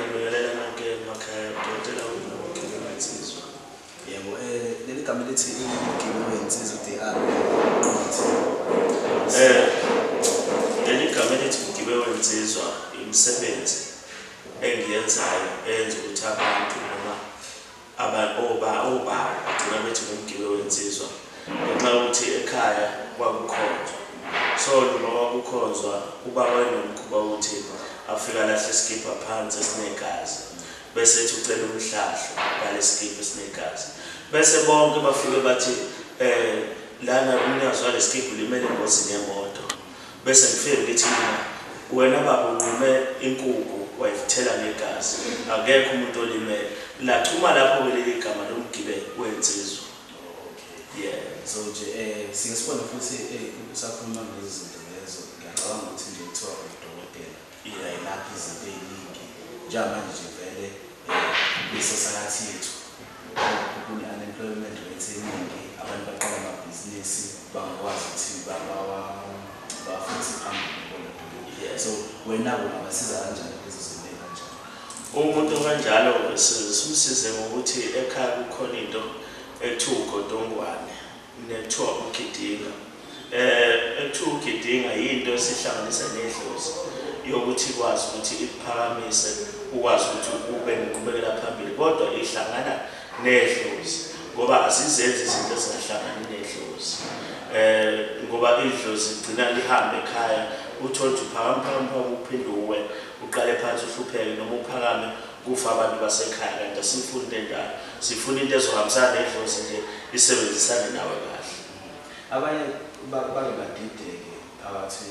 Ngiyanibingelela nonke emakhaya, udokotela wena wensizwa. Yebo, leli gama elithi umgibe wensizwa DR. Leli gama elithi umgibe wensizwa imisebenzi engiyenzayo eyenza ukuthi abantu noma obaba bagcina bethi ngumgibe wensizwa ngenxa yokuthi ekhaya kwakukhonzwa. So noma kwakukhonzwa ubaba wayenomkhuba wokuthi afike alahle isikibha phansi esinegazi, bese ethi ucela umhlahlo ngale sikibha esinegazi, bese bonke bafike bathi lana umnikazi wale sikibha ulimele engozini yemoto. Bese ngifike ngithi mina, wena baba unqume inkukhu wayithela ngegazi, akekho umuntu olimele. Lachuma lapho-ke leli gama lomgibe wensizwa. Yeah. So nje sike sibone futhi usakhuluma ngezi zinto lezo, ngiyacabanga ukuthi nje kuthiwa udokotela uyayilapha izinto ey'ningi. Njengamanje nje vele kwi-society yethu kune-unemployment rate eningi, abantu baqala amabhizinisi bangakwazi ukuthi bafundise phambili bona. So wena-ke ungabasiza kanjani lezo zinto ey'kanjalo? Umuntu okanjalo simsize ngokuthi ekhaya kukhona into ekuthiwa ugodongwane nekuthiwa ugidinga. Ekuthiwa ugidinga yinto esihlanganisa nedlozi yokuthi ikwazi ukuthi ikuphakamise, ukwazi ukuthi ube nenqubekela phambili, kodwa ihlangana nedlozi ngoba asizenzi izinto ezingahlangani nedlozi. Ngoba idlozi ligcina lihambe ekhaya, uthole ukuthi uphakame phakame phakame uphinde uwe, uqale phansi uhlupheke, noma uphakame kufa abantu basekhaya. Kanti asifuni into enjalo, sifuna into ezohambisana nedlozi nje, isebenzisane nawe kahle. Abanye bake badideke phakathi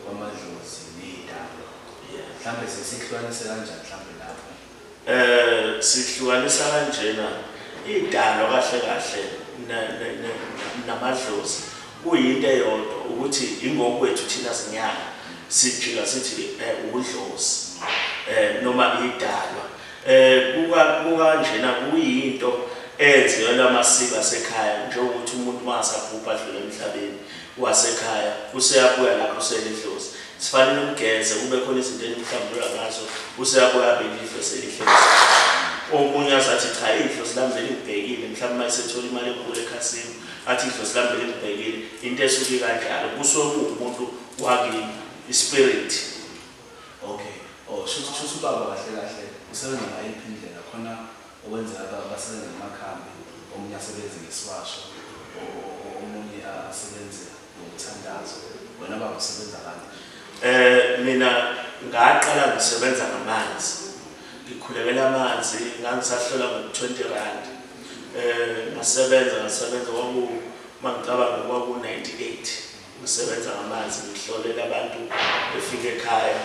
kwamadlozi ney'dalwa. Mhlambe sesihlukanise kanjani mhlambe lapho? Sihlukanisa kanjena, idalwa kahle kahle namadlozi kuyinto eyodwa, ukuthi ingokwethu thina sinyanga sijika sithi udlozi noma idalwa. Kukanjena kuyinto eyenziwa amasiko asekhaya, njengokuthi umuntu mangasabhubha adlule emhlabeni wasekhaya useyabuya lapho uselidlozi, sifanele umgeze, kube khona izinto enimhlambulula ngazo, useyabuya abe idlozi elihle. Omunye azathi cha, idlozi lami belingibhekile, mhlawumbe uma esethola imali enkulu ekhasini athi idlozi lami belingibhekile. Into esuke kanjalo kusuke kuwumuntu wakini, ispirit. Okay. Oh, shuthi ubaba kahle kahle usebenza ngayiphi indlela? Khona okwenzeka basebenza ngamakhambi, omunye asebenze ngesiwasho, omunye asebenze ngomthandazo. Wena baba usebenza kanjani? Mina ngaqala ngisebenza ngamanzi, ngikhulekela amanzi, ngangisahlola ngo-20 rand. Ngasebenza kwaku mangicabanga kwaku 98 ngisebenza ngamanzi, ngihlolela abantu befika ekhaya.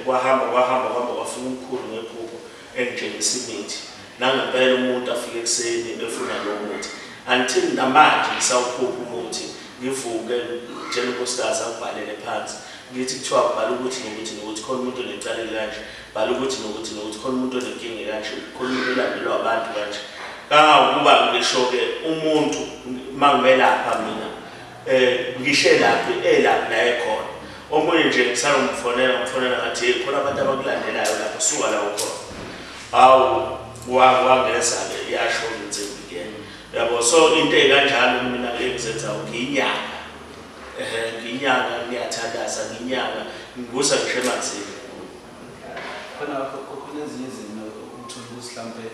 Kwahamba kwafika umkhulu ngephupho engitshengisa imithi, nangempela umuntu afike ekuseni efuna lowo muthi. Until namanje ngisawuphupha umuthi, ngivuke ngitshela unkosikazi angibhalele phansi, ngithi kuthiwa bhala ukuthi nokuthi nokuthi khona umuntu onecala kanje, bhala ukuthi nokuthi nokuthi khona umuntu onenkinga kanje, khona umuntu olandelwa abantu kanje. Kangangokuba ngisho-ke umuntu mangimelapha mina ngishe laphi elaphi la ekhona. Omunye nje ngisanomfonela ngimfonela ngathi khona abantu abakulandelayo lapho, suka la ukhona. Hawu, wangeza-ke yasho insimbi-ke yabo. So into ey'kanjalo mina engizenzayo, ngiyinyanga, ngiyinyanga, ngiyathandaza, ngiyinyanga, ngikusa ngisho emanzini. Khona ezinye izinto uthola ukuthi mhlampe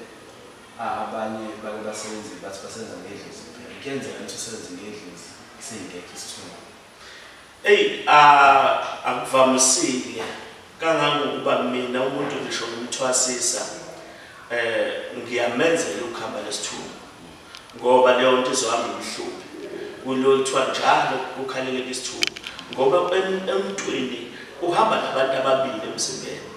abanye bake basebenze bathi basebenza ngedlozi kuphela. Kuyenzeka ukuthi usebenze ngedlozi singekho isithunywa? Eyi, akuvamisile kangangokuba mina umuntu ngisho ngimthwasisa ngiyamenzela ukuhamba lesithunywa, ngoba leyo nto izohamba imhluphe. Kulo kuthiwa njalo kukhaleleka isithunywa, ngoba emntwini uhamba nabantu ababili emzimbeni,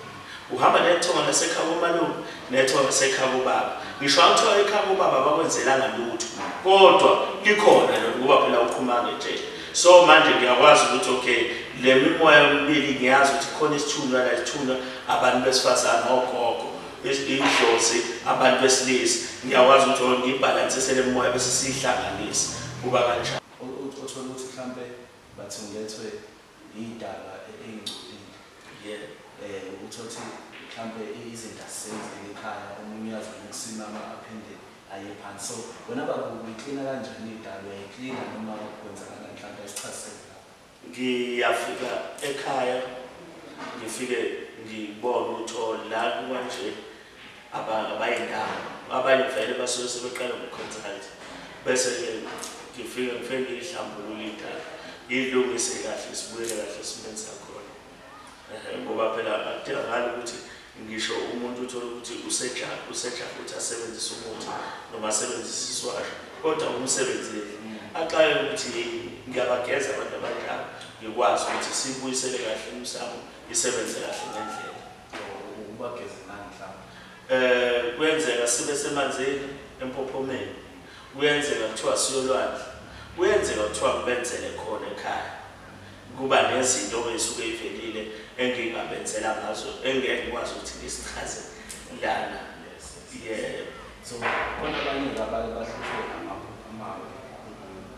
uhamba nethonga lasekhaya komalume nethonga lasekhaya kobaba. Ngisho akuthiwa ekhaya kobaba bakwenzelanga lutho, kodwa likhona lona ngoba phela uqhuma ngetshele. So manje ngiyakwazi ukuthi okay, le mimoya yomibili ngiyazi ukuthi khona isithunywa la, isithunywa abantu besifazane, ogogo, idlozi abantu besilisa. Ngiyakwazi ukuthi ngibhalansise le mimoya bese siyihlanganise, kuba kanjani. Uthola ukuthi mhlampe bathungethwe idalwa ey'ngcolile. Uthole ukuthi Mhlambe izinto asisenzile ekhaya, omunye uyazama ukusimama aphinde aye phansi. So wena baba uyiklina kanjani idalo, uyayiklina noma kwenzakalani mhlambe esichazele lapho? Ngiyafika ekhaya ngifike ngibone ukuthi la kanje abayindawo abanye vele basuke sebeqala ngo-consult, bese-ke ngifike ngiyihlambulule idala ngiyilungise kahle sibuyele kahle esimeni sakhona. Ngoba phela akudingakali ukuthi ngisho umuntu uthole ukuthi usejaha ukuthi asebenzise umuthi noma asebenzise iswasho, kodwa umsebenzeli axaye ukuthi ngiyabageza abantu abanjalo ngikwazi ukuthi sibuyisele kahle umsamo isebenze kahle ngendlela. Ubageze nani mhlawumbe? Kuyenzeka sibe semanzini empophomeni, kuyenzeka kuthiwa siyolwandle, kuyenzeka kuthiwa ngibenzele khona ekhaya. Kuba nezinto ey'suke ivelile engingabenzela ngazo engeke ngikwazi ukuthi ngisichaze lana. Yebo. So khona abanye abake bahlushwe amaphupho amabi,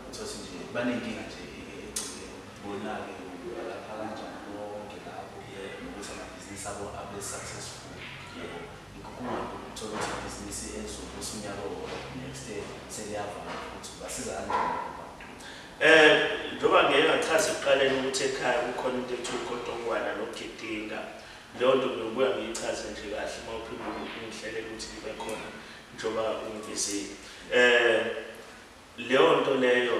uthole nje banenkinga nje egcikeni, bona-ke ubalapha kanjani konke lapho nokuthi amabhizinisi abo abe successful. Yebo, kungabi ukuthola ukuthi ibhizinisi elizobusa unyaka owodwa next year seliyavala futhi, ubasiza kanjani labo bantu? Njengoba ngeke ngachaza ekuqaleni ukuthi ekhaya kukhona into ethiwa ugodongwana nokugidinga, leyo nto ngiyobuya ngiyichaze nje kahle uma uphinde ungihlelele ukuthi ngibe khona njengoba ungibizile. Leyo nto leyo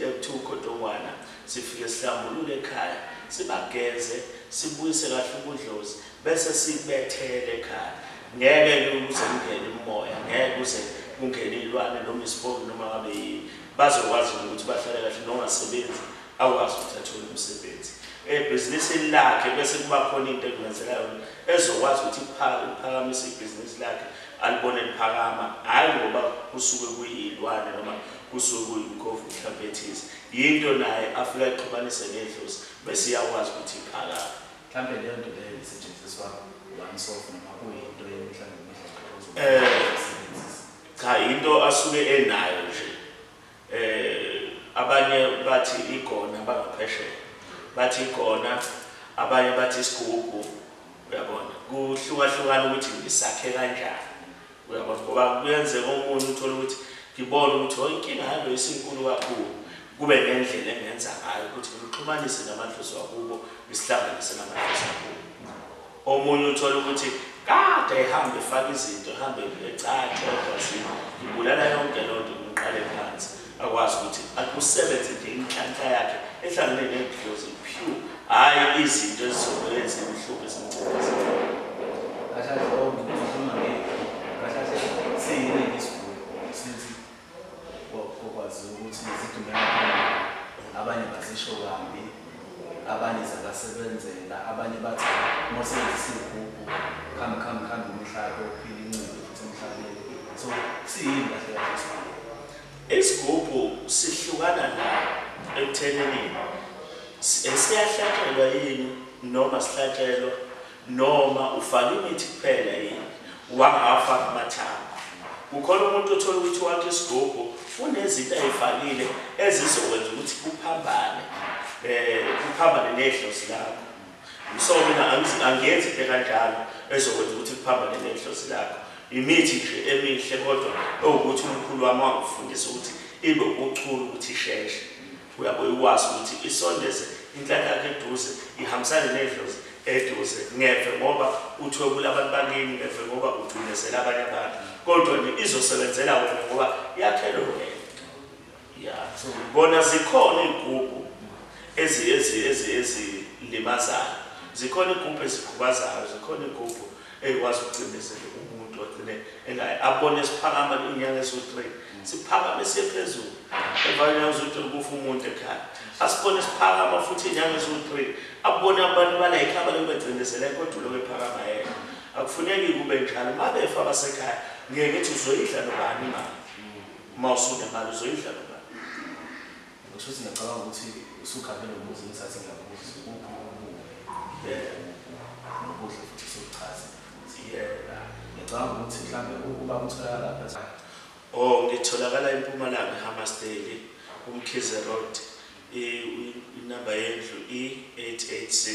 ekuthiwa ugodongwana sifike sihlambulule ekhaya, sibageze, sibuyise kahle ubudlozi bese sibethele ekhaya. Ngeke kuze kungene umoya, ngeke kuze kungene iy'lwane noma isipoki noma ngabe yini. Bazokwazi ukuthi bahlale kahle, nongasebenzi akwazi ukuthi athole umsebenzi ebhizinisini lakhe, bese kuba khona into engimenzela yona ezokwazi ukuthi iphakamise ibhizinisi lakhe, alibone liphakama, hhayi ngoba kusuke kuyiy'lwane noma kusuke kuyimkhovu mhlawumbe ethize. Yinto naye afike ayixhumanise nedlozi bese iyakwazi ukuthi iphakame. Mhlawumbe leyo nto leyo isetshenziswa once off noma kuyinto yemihla ngemihla? Cha, into asuke enayo nje. Abanye bathi igona bangaphesheya, bathi igona, abanye bathi isigubhu, uyabona. Kuhlukahlukana ukuthi ngisakhe kanjani, uyabona. Ngoba kuyenzeka omunye uthole ukuthi ngibone ukuthi inkinga yalo isinkulu kakhulu, kube nendlela engenza ngayo ukuthi ngixhumanise namadlozi wakubo, ngisihlanganise namadlozi wakubo. Omunye uthole ukuthi kade ehambe efaka izinto, ehambe ecaca egazini, ngibulala yonke loo nto ngiqale phansi, akwazi ukuthi akusebenze nje inhlanhla yakhe ehlangene nedlozi pure, hhayi izinto ezizobe ezimhluphe ezimcindezelayo. Kahle ngikhuluma kahle siyini isiguli since kokwazi ukuthi zidume kakhulu, abanye bazisho kambi, abanye zabasebenzela, abanye bathi uma usebenzisa iy'gubhu khambi umhlaba uphila incindi futhi emhlabeni. So siyini kahle kahle isigubhu? Isigubhu sihlukana la ekuthenini siyahlatshelwa yini noma sihlatshelwa, noma ufaka imithi kuphela yini wangafaka amathambo. Kukhona umuntu othola ukuthi wakhe isigubhu unezinto ayifakile ezizokwenza ukuthi kuphambane kuphambane nedlozi lakho. So mina angiyenzi into kanjalo ezokwenza ukuthi kuphambane nedlozi lakho. Imithi nje emihle kodwa ewukuthi umkhulu wami wangifundisa ukuthi ibe ubuchule ukuthi isheshe. Uyabuye ukwazi ukuthi isondeze inhlanhla yakhe eduze, ihambisane nedlozi eduze, ngeve ngoba uthwebula abantu bakini, ngeve ngoba uthundezela abanye abantu, kodwa nje izosebenzela wena ngoba yakhelwe wena. Ya, so bona zikhona iy'gubhu ezilimazayo, zikhona iy'gubhu ezikhubazayo, zikhona iy'gubhu ey'kwazi ukucindezela umuntu agcine abone siphakama iy'nyanga eziwu-3, siphakame siye phezulu, emva kwenyanga eziwu-3 kufa umuntu ekhaya. Asibone siphakama futhi iy'nyanga eziwu-3, abone abantu bala ekhaya balokhu becindezela kodwa ulokhu ephakama yena. Akufuneki kube njalo. Uma befa abasekhaya ngeke ngithi uzoyidla nobani imali, uma usunemali uzoyidla nobani. Ngisho ukuthi ngiyacabanga ukuthi usukhambe nombuzo ngisathi ngiyabuza ukuphi ububi nobuhle futhi usuchaze futhi. Ngiyacabanga ukuthi mhlawumbe ukuba utholakala lapha. Oh, ngitholakala eMpumalanga eHammarsdale, uMkhize Road, inamba yendlu E886,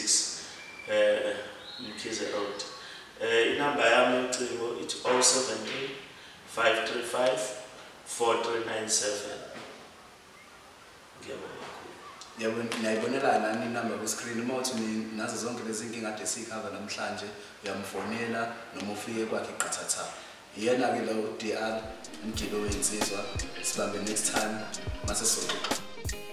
Mkhize Road. Inamba yami yocingo ithi 073 535 4397. Ngiyabonga kakhulu. Yabo, niyayibonela nani inamba ku-screen. Uma uthi nazo zonke lezi nkinga kade siyikhava namhlanje, uyamfonela noma ufike kwakhe qathatha. Iyena-ke lo DR Mgibe weyinsizwa. Sibambe next time mase sokuxa.